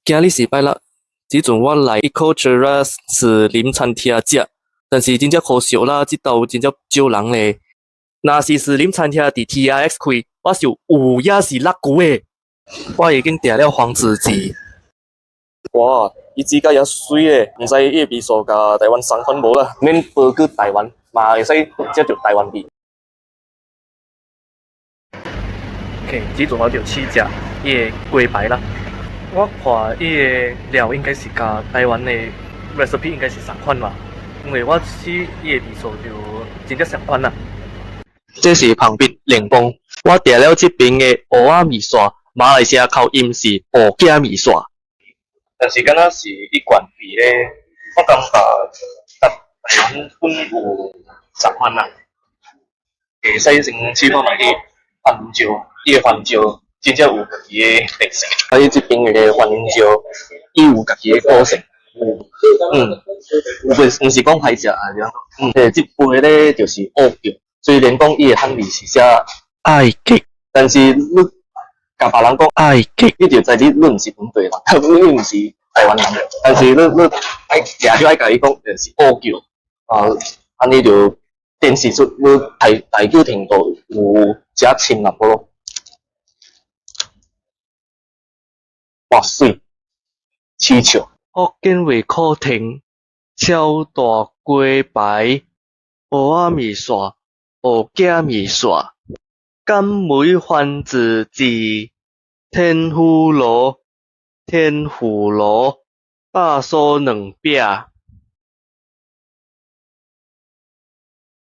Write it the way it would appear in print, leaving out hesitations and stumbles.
今日是拜六，這陣我來 EcoCheras 士林餐廳食，但是真正可惜啦，這兜真正少人咧。若是士林餐廳佇 TRX 開，我想有影是六九的。我已經訂了黃子雞。哇！伊煮甲也媠咧，毋知伊的味素佮台灣相款無啦。免飛去台灣，嘛會使食著台灣味。OK，這陣我就試食伊的雞排啦。我看伊的料應該是佮台灣的 recipe 應該是相款吧，因為我試伊的味素就真正相款啦。這是旁邊檸檬，我訂了這邊的蚵仔麵線，馬來西亞口音是蚵仔麵線。但是敢若是一貫味咧，我感覺佮台灣本有相款啦。會使先試看覓伊番椒，伊的番椒真正有家己的特色。啊，伊這邊的番椒，伊有家己的個性。毋是講歹食啊，這杯咧就是澳腳，雖然講伊的漢字是寫愛國，但是你共別人講愛國，你就知你毋是本地人，你毋是台灣人。但是你愛定就愛共伊講就是澳腳，啊，按呢就展示出你台語程度有誠深入咯。哇媠，起笑。福建話課程，超大雞排，蚵仔麵線，蚵仔麵線，甘梅番子雞，天婦羅，天婦羅，肉酥卵餅。